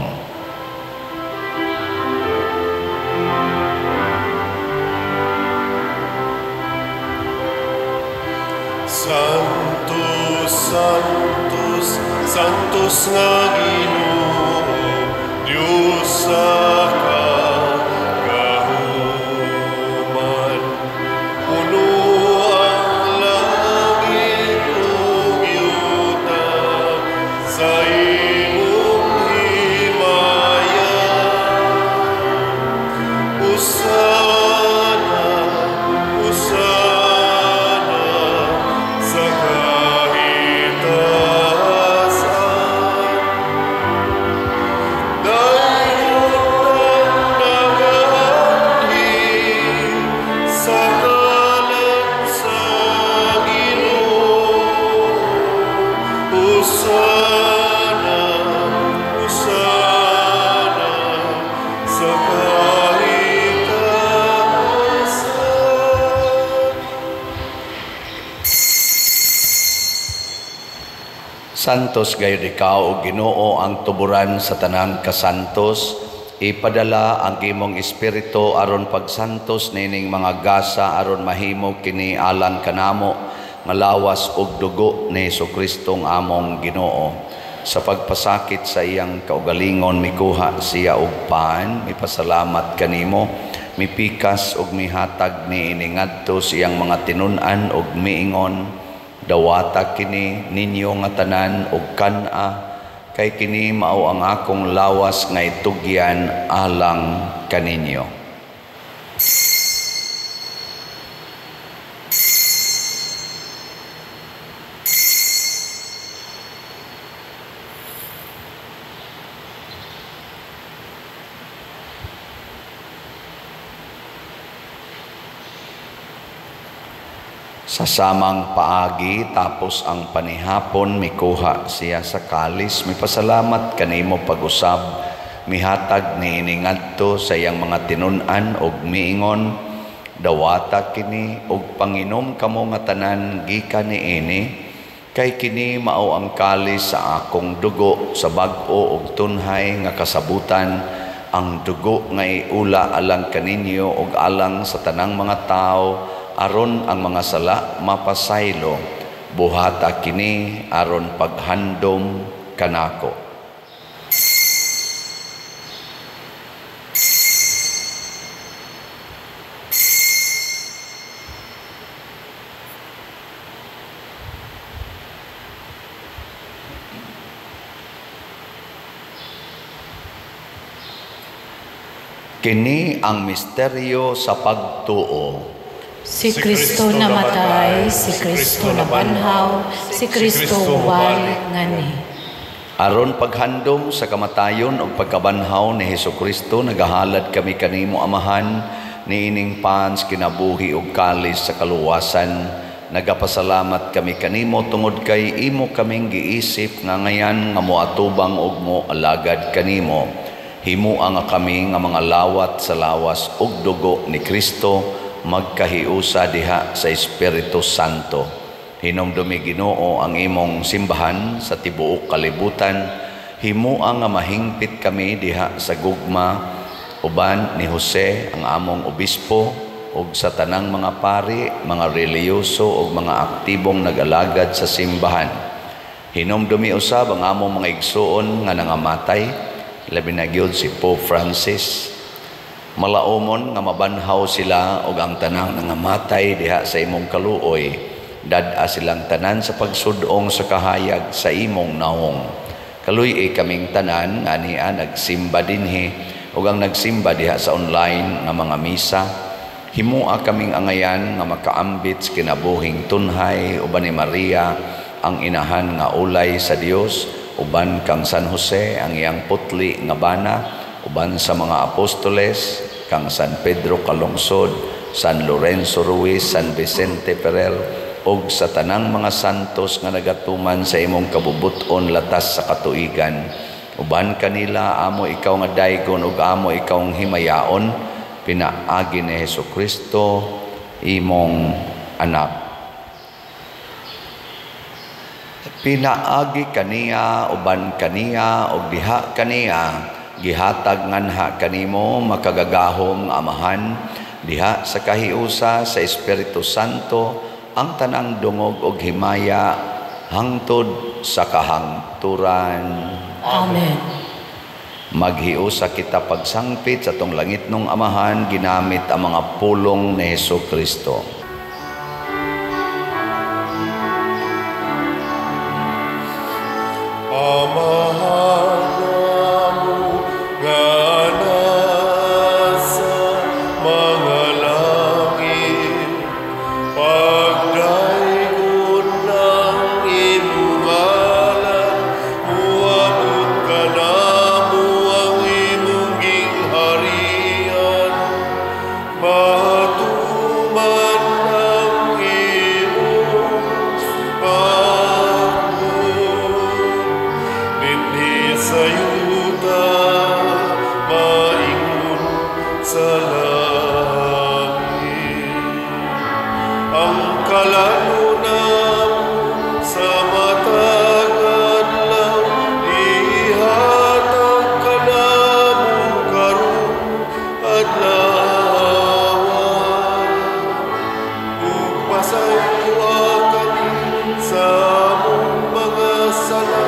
Santos, Santos, Santos nga Ginoo, Dios sa kagahuman. Puno ang langit ug yuta sa imong himaya. Hosana, Hosana sa kahitasan. Dayon nagaanhi sa ngalan sa Ginoo. Hosana, Hosana sa kahitasan. Santos gayud ikaw o Ginoo ang tuburan sa tanang kasantos. Ipadala ang imong espiritu aron pagsantos nining mga gasa aron mahimo kini alang kanamo nga lawas ug dugo ni Hesukristo among Ginoo. Sa pagpasakit sa iyang kaugalingon mikuha siya og pan, mipasalamat kanimo, mipikas ug mihatag niini ngadto sa iyang mga tinun-an ug miingon, dawata kini ninyo nga tanan ug kan-a, kay kini mao ang akong lawas nga itugyan alang kaninyo. Sa samang paagi, tapos ang panihapon, mikuha siya sa kalis, mipasalamat kanimo pag-usab, mihatag niini ngadto sa iyang mga tinun-an og miingon, dawata kini og panginom kamo nga tanan gikan niini, kay kini mao ang kalis sa akong dugo sa bag-o og tunhay nga kasabutan, ang dugo nga iula alang kaninyo og alang sa tanang mga tawo, aron ang mga sala mapasaylo. Buhata kini aron paghandom kanako. Kini ang misteryo sa pagtuo. Si Kristo namatay, si Kristo nabanhaw, si Kristo mubalik nganhi. Aron paghandom sa kamatayon ug pagkabanhaw ni Hesukristo, nagahalad kami kanimo, Amahan, niining pans kinabuhi ug kalis sa kaluwasan. Nagapasalamat kami kanimo tungod kay imo kaming giisip nga ngayan nga moatubang ug moalagad kanimo. Himua nga kami nga mga lawat sa lawas ug dugo ni Kristo magkahiusa diha sa Espiritu Santo. Hinumdumi, Ginoo, ang imong simbahan sa tibuok kalibutan. Himua nga mahingpit kami diha sa gugma uban ni Jose ang among obispo ug sa tanang mga pari, mga relihiyoso ug mga aktibong nag-alagad sa simbahan. Hinumdumi usab ang among mga igsuon nga nangamatay, labi na gyud si Pope Francis. Malaumon nga mabanhaw sila ug ang tanang nangamatay diha sa imong kaluoy. Dad-a silang tanan sa pagsudong sa kahayag sa imong nawong. Kaluy-i kaming tanan nga ania nagsimba dinhi ug ang nagsimba diha sa online nga mga misa. Himua kaming angayan nga makaambit sa kinabuhing tunhay uban ni Maria ang inahan nga ulay sa Dios, uban kang San Jose ang iyang putli nga bana, uban sa mga apostoles kang San Pedro Calungsod, San Lorenzo Ruiz, San Vicente Ferrer ug sa tanang mga santos nga nagatuman sa imong kabubut-on latas sa katuigan. Uban kanila amo ikaw nga daygon ug amo ikaw ang himayaon, pinaagi ni Hesukristo imong anak. Pinaagi kaniya, uban kaniya ug diha kaniya, gihatag nganha kanimo makagagahom nga Amahan diha sa kahiusa sa Espiritu Santo ang tanang dungog og himaya hangtod sa kahangturan. Amen. Maghiusa kita pagsangpit sa tong langitnong Amahan ginamit ang mga pulong ni Hesukristo. Amahan namo nga nasa mga langit, pagdaygon ng imong ngalan, muabot kanamo ang imong gingharian, matuman ang imong pagbuot dinhi sa yuta, maingon sa langit. Ang kalano namo sa matag adlaw, ihatag kanamo karong adlaw. Ug pasayloa kami sa among mga sala,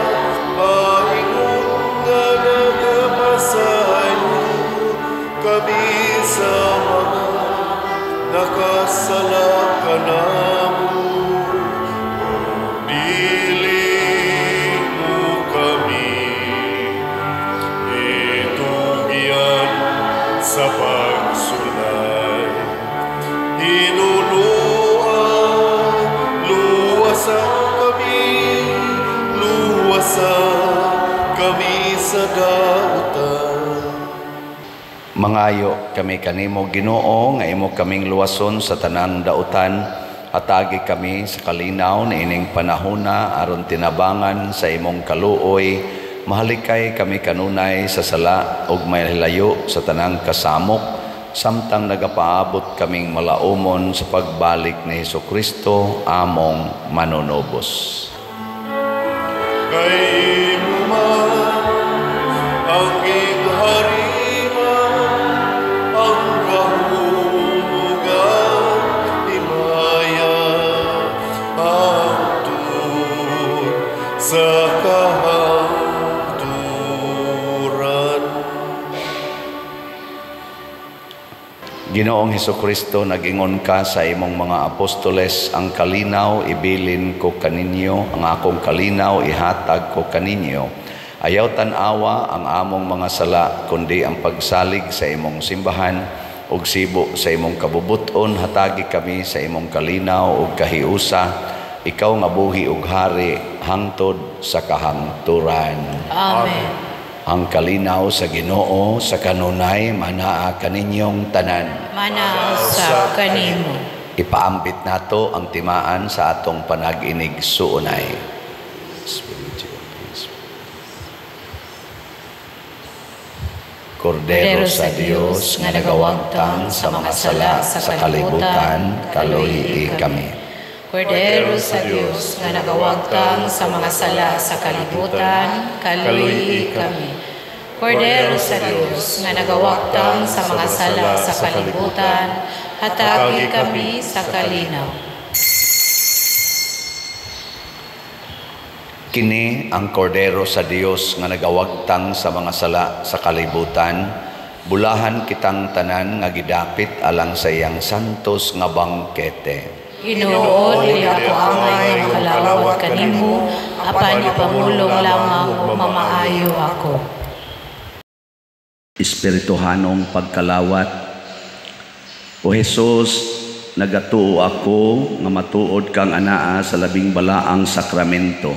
maingon nga nagapasaylo kami sa mga nakasala kanamo. Dili mo kami itugyan sa pagsulay. Hinunua, luwasa kami, luwasa kami sa dautan. Mangayo kami kanimo, Ginoo, nga imo kaming luwason sa tanang dautan. Hatagi kami sa kalinaw niining panahona aron tinabangan sa imong kaluoy. Mahalikay kami kanunay sa sala ug mahilayo sa tanang kasamok, samtang nagapaabot kaming malaumon sa pagbalik ni Hesukristo among manunubos. Kay imo man ang gingharian, ang gahom ug ang himaya, hangtod sa kahangturan. Ginoong Hesukristo, nag-ingon ka sa imong mga apostoles, ang kalinaw ibilin ko kaninyo, ang akong kalinaw ihatag ko kaninyo. Ayaw tan-awa ang among mga sala, kundi ang pagsalig sa imong simbahan ug sibo sa imong kabubuton. Hatagi kami sa imong kalinaw ug kahiusa, ikaw nga buhi ug hari hangtod sa kahangturan. Amen. Ang kalinaw sa Ginoo sa kanunay manaa kaninyong tanan. Manaa usab kanimo. Ipaambit nato ang timaan sa atong panag-inig suunay. Kordero sa Dios nga nagawagtang sa mga sala sa kalibutan, kaluhi kami. Kordero sa Dios nga nagawagtang sa mga sala sa kalibutan, kaluhi kami. Kordero sa Dios nga nagawagtang sa mga sala sa kalibutan, hatagi kami sa kalinaw. Kini ang kordero sa Dios nga nagawagtang sa mga sala sa kalibutan, bulahan kitang tanan nga gidapit alang sa iyang santos nga bangkete. Ginoo, dili ako angay makalawat kanimo, apan ipamulong lamang ug mamaayo ako. Espirituhanong pagkalawat. O Jesus, nagatuo ako nga matuod kang anaa sa labing balaang sakramento.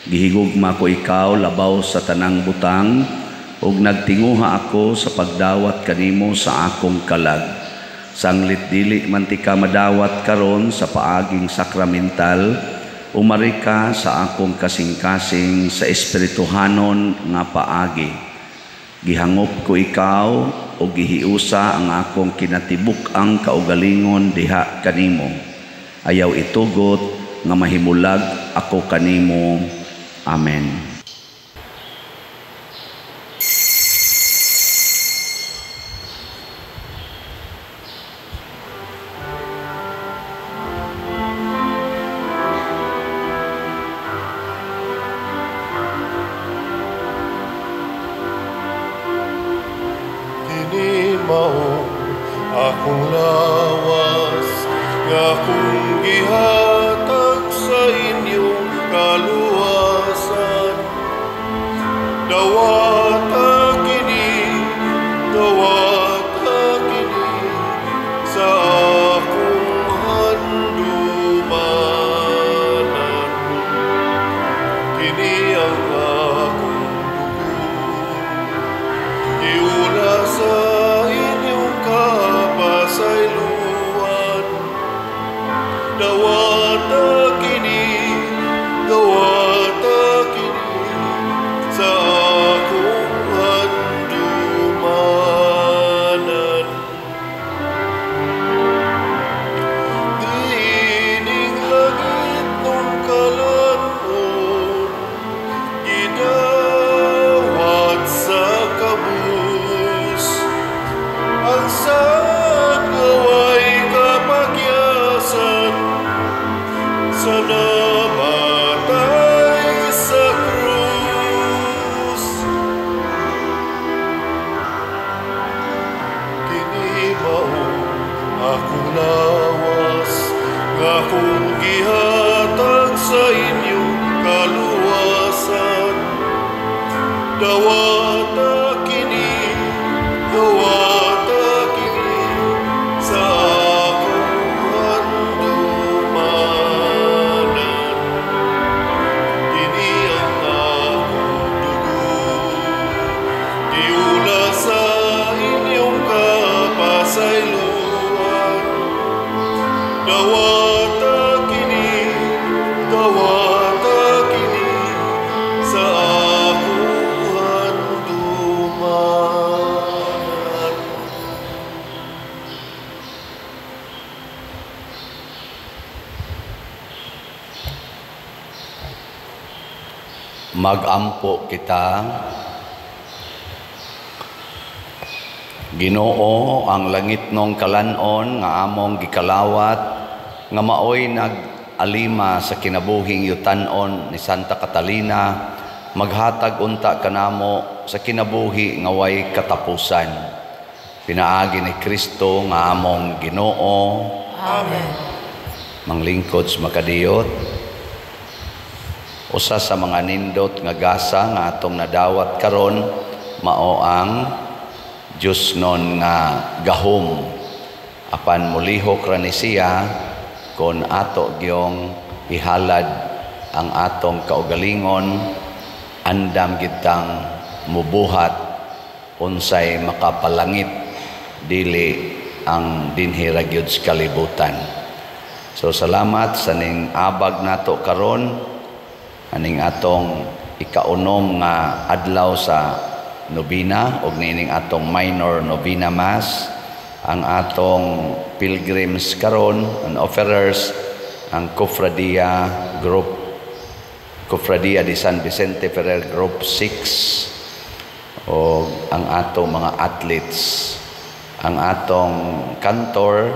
Gihigugma ko ikaw labaw sa tanang butang, ug nagtinguha ako sa pagdawat kanimo sa akong kalag. Sanglit dili man ti ka madawat karon sa paaging sakramental, umari ka sa akong kasing-kasing sa espirituhanon nga paagi. Gihangop ko ikaw o gihiusa ang akong kinatibuk-ang kaugalingon diha kanimo. Ayaw itugot nga mahimulag ako kanimo. Amen. Kini mao akong lawas nga akong gihatag sa inyong kaluwasan. Dawata kini sa akong handumanan. Kini ang akong dugo, giula sa inyong kapasayloan. Dawata kini sa akong handumanan. Diining langit nung kalan-on, gidawat sa kabus. Ang saad nga way kapagyasan sa namatay sa krus. Kini mao akong lawas nga akong gihatag sa inyong kaluwasan. Dawata kini sa akong handumanan. Kini ang akong dugo, giula sa inyong kapasayloan. Dawata kini sa akong handumanan. Magampo kita. Ginoo, ang langitnong kalan-on nga among gikalawat, nga maoy nag-alima sa kinabuhing yutan-on ni Santa Catalina, maghatag unta kanamo sa kinabuhi nga way katapusan. Pinaagi ni Kristo nga among Ginoo. Amen. Manglingkod sa makadiyot. Usa sa mga nindot nga gasa nga atong nadawat karon mao ang Diyosnon nga gahom. Apan mulihok ra ni siya kon ato gyong ihalad ang atong kaugalingon, andam gitang mubuhat unsay makapalangit, dili ang dinhi ra gyud sa kalibutan. So salamat sa ning abag nato karon, aning atong ikaunom nga adlaw sa nobina og niining atong minor novena mass. Ang atong pilgrims karon and offerers, ang Cofradia Group, Cofradia de San Vicente Ferrer Group 6, o ang atong mga athletes, ang atong kantor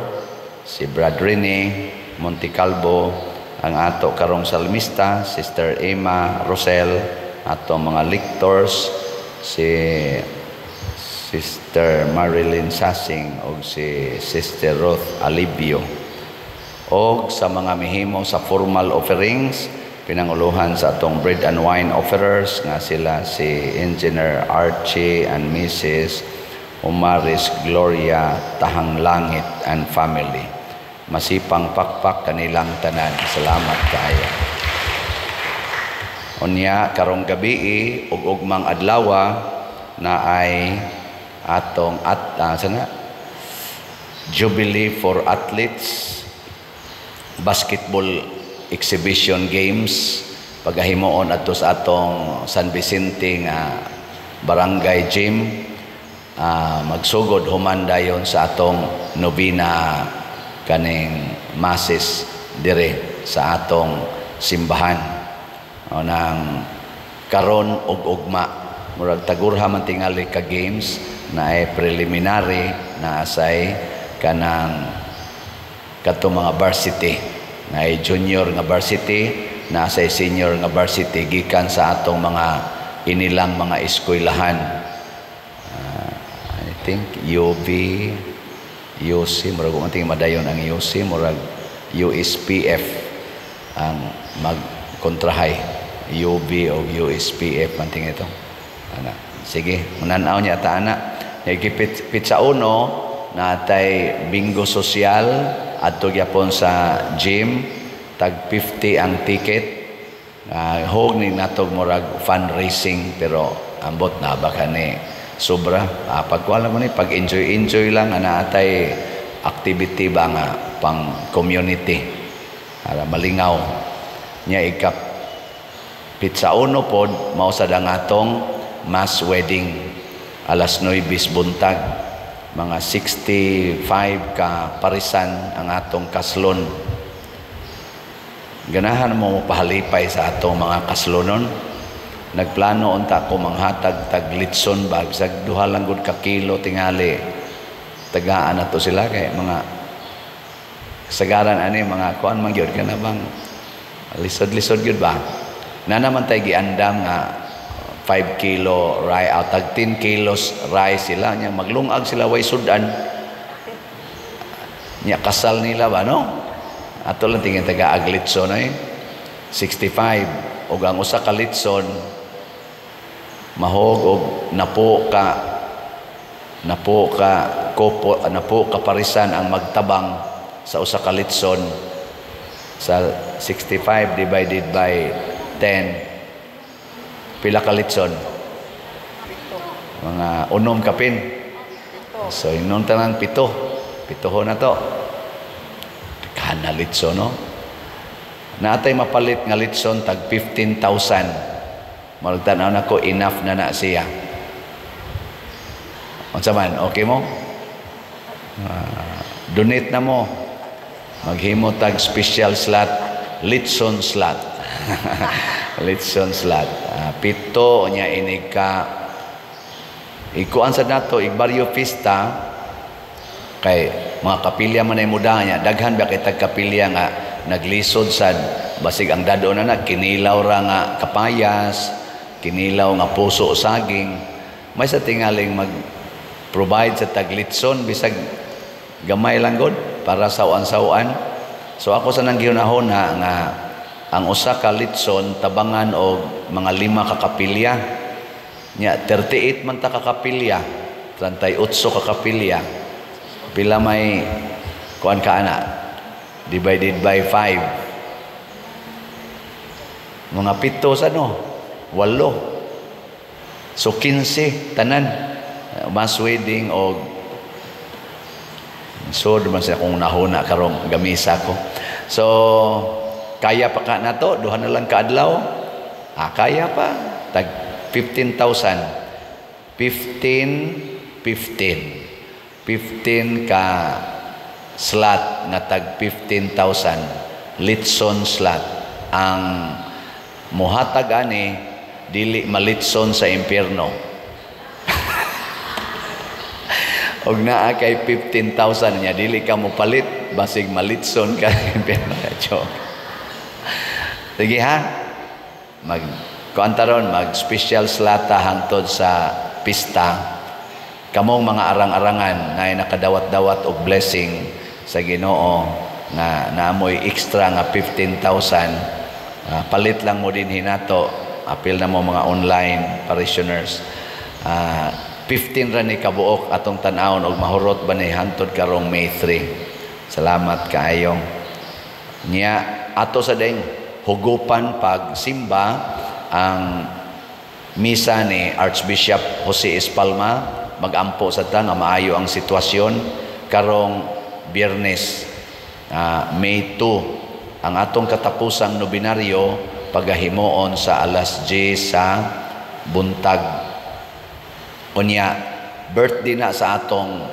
si Brad Rene Montecalvo, ang ato karong salmista Sister Emma Rosel, atong mga lectors si Sister Marilyn Sasing o si Sister Ruth Alibio, og sa mga mihimo sa formal offerings, pinanguluhan sa atong bread and wine offerers nga sila si Engineer Archie and Mrs. Umaris Gloria Tahanglangit and family. Masipang pakpak kanilang tanan. Salamat kaayo. Unya karong gabi ug ugmang adlawa na ay atong at sana Jubilee for Athletes Basketball Exhibition Games, pagahimuon adto sa atong San Vicente nga Barangay Gym. Magsugod human dayon sa atong novena kaning masses dire sa atong simbahan. O nang karon og ugma, murag tagurha man tingali ka games na ay preliminary, na asay kanang kadto mga varsity, na ay junior nga varsity, na asay senior nga varsity gikan sa atong mga inilang mga eskwelahan. I think UV, UC, murag unting madayon ang UC, murag USPF ang magkontrahay. UB o USPF man ting ito. Ana, sige, munanaw niya ta ana. Nagipit pizza uno natay bingo sosyal adto gyapon sa gym, tag 50 ang ticket. Hog ni natog murag fundraising, pero ambot na ba kani sobra. Pagkuha mo ni pag enjoy enjoy lang, ana atay activity ba nga pang community para malingaw nya. Ikap pizza uno pod mao sad ang atong mass wedding alas 9 buntag, mga 65 ka parisan ang atong kaslon. Ganahan mo pahalipay sa atong mga kaslonon. Nagplano unta ko manghatag tag litson ba, bisag duha lang gud ka kilo tingali. Tagaan na to sila kay mga kasagaran ani mga kuan man gyud kana bang lisod-lisod gyud ba. Na naman tay giandam nga 5 kilo rice, tag 10 kilos rice sila nya maglungag sila way sudan. Nya kasal nila ba, no? Ato lang tingin taga aglitson ay 65 ug ang usa ka litson mahog og napo ka kopo, napo ka parisan ang magtabang sa usa ka litson. Sa 65 divided by 10, pila ka litson? Mga unom kapin. So inon tanan pito, pito na to kana litson, no? Naatay mapalit nga litson tag 15,000. Magtan-aw nako, enough na na siya. Unsa man, okay mo? Donate na mo. Maghimo tag special slot, litson slot. Litson slot. Pito nya inig ka ikuan sa nato igbaryo pista kay mga kapilya man ay muda niya, daghan ba kay tag kapilya nga naglisod sad, basig ang dado na na kinilaw ra nga kapayas, kinilaw nga puso saging. May sa tingaling mag-provide sa taglitson bisag gamay lang god para sawan-sawan. So ako sa nang gihunahon na nga Ang usa ka litson tabangan og mga 5 ka kapilya. Nya 38 man ta ka kapilya, 38 ka kapilya. Pila may kuan ka ana? Divided by 5. Mga 7 sa no, 8. So 15 tanan mass wedding og so duman sa akong nahuna karong gamisa ko. So kaya pa ka nato, duha na lang kaadlaw. Ah, kaya pa tag 15,000. 15 15. 15 ka slot nga tag 15,000 litson slot. Ang muhatag ani dili malitson sa impierno. Og naa kay 15,000 niya dili ka mopalit basig malitson ka sa impierno. Joke. Sige ha, mag kuan taron, mag special slata hangtod sa pista. Kamong mga arang-arangan na nakadawat-dawat og blessing sa Ginoo nga naamoy extra nga 15,000, palit lang mo din hinato, apil na mo mga online parishioners. 15 ra ni kabuok atong tan-awon og mahurot ba ni hantod karong May 3. Salamat kaayo. Nya ato sa ding hugupan pag simba ang misa ni Archbishop Jose Espalma. Magampo sa ta nga maayo ang sitwasyon karong Biyernes, May 2, ang atong katapusang nobinaryo pagahimuon sa alas 10 sa buntag. Unya birthday na sa atong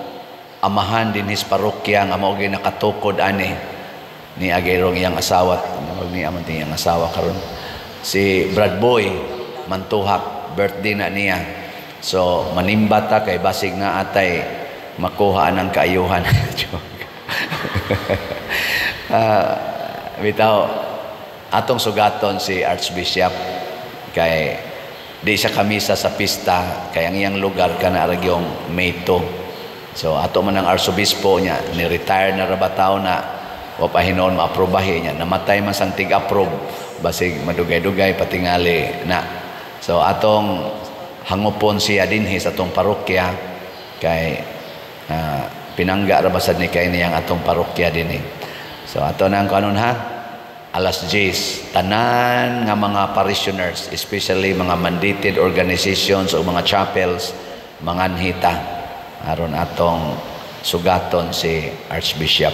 amahan dinhis parokya nga mao gyud nakatukod ani ni Agerong iyang asawa, ni aman iyang asawa karon si Brad Boy Mantuhak, birthday na niya. So manimba ta kay basig na atay makuha ang kaayuhan. Bitaw atong sugaton si Archbishop kay di siya kamisa sa pista kay ang iyang lugar kana aragyong May 2. So ato man ang arsobispo niya ni retire na ra ba taw na wa pa hinon maaprobahe niya, namatay man sang tig-approve basig madugay-dugay patingali na. So atong hangupon siya dinhi sa atong parokya kay pinangga ra basad ni kay niyang atong parokya dinhi. So ato na ang kanon ha, alas 10 tanan nga mga parishioners, especially mga mandated organizations o mga chapels, manganhita aron atong sugaton si Archbishop.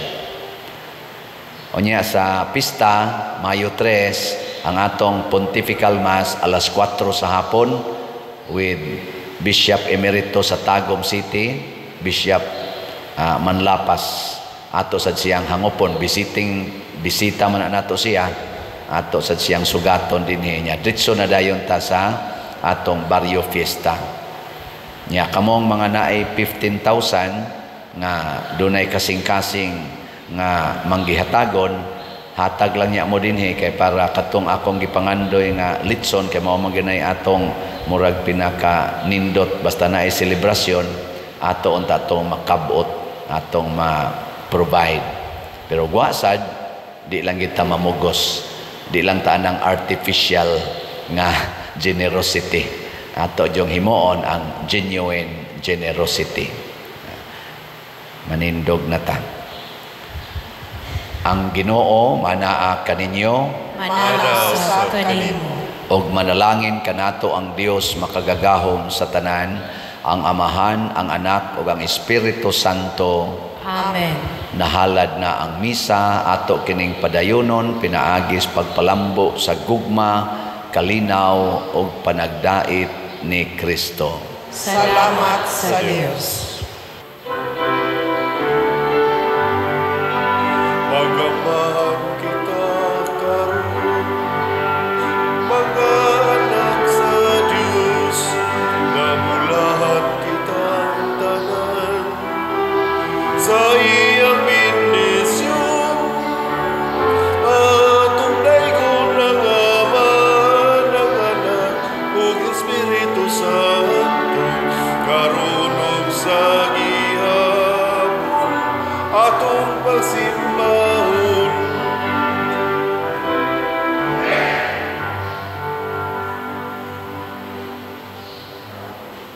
Unya sa pista Mayo 3 ang atong Pontifical Mass alas 4 sa hapon with Bishop Emeritus sa Tagum City, Bishop Manlapas. Ato sad siyang hangupon, visiting bisita man nato siya, ato sad siyang sugaton dinhi niya. Diretso na dayon ta sa atong barrio fiesta. Nya kamong mga naay 15,000 nga dunay kasing-kasing nga manggihatagon, hatag lang niya mo dinhi kay para katong akong gipangandoy nga litson kay mao man ginay atong murag pinaka nindot basta naay selebrasyon ato unta atong makabot, atong ma-provide. Pero wa sad di lang kita mamugos, di lang ta ang artificial nga generosity. Ato jong himuon ang genuine generosity. Manindog na ta. Ang Ginoo manaa kaninyo, manaa sa kanimo, og manalangin kanato ang Dios makagagahom sa tanan, ang Amahan, ang Anak ug ang Espiritu Santo. Amen. Nahalad na ang misa ato kining padayonon pinaagis pagpalambo sa gugma, kalinaw ug panagdait ni Kristo. Salamat sa Dios. Magamahan kita karon, mga anak sa Dios, namulahan kitang tanan sa iyang bendisyon. Atong daygon ang Ama, ng Anak, ug Espiritu Santo, karon ug sa gihapon, atong pagsimba.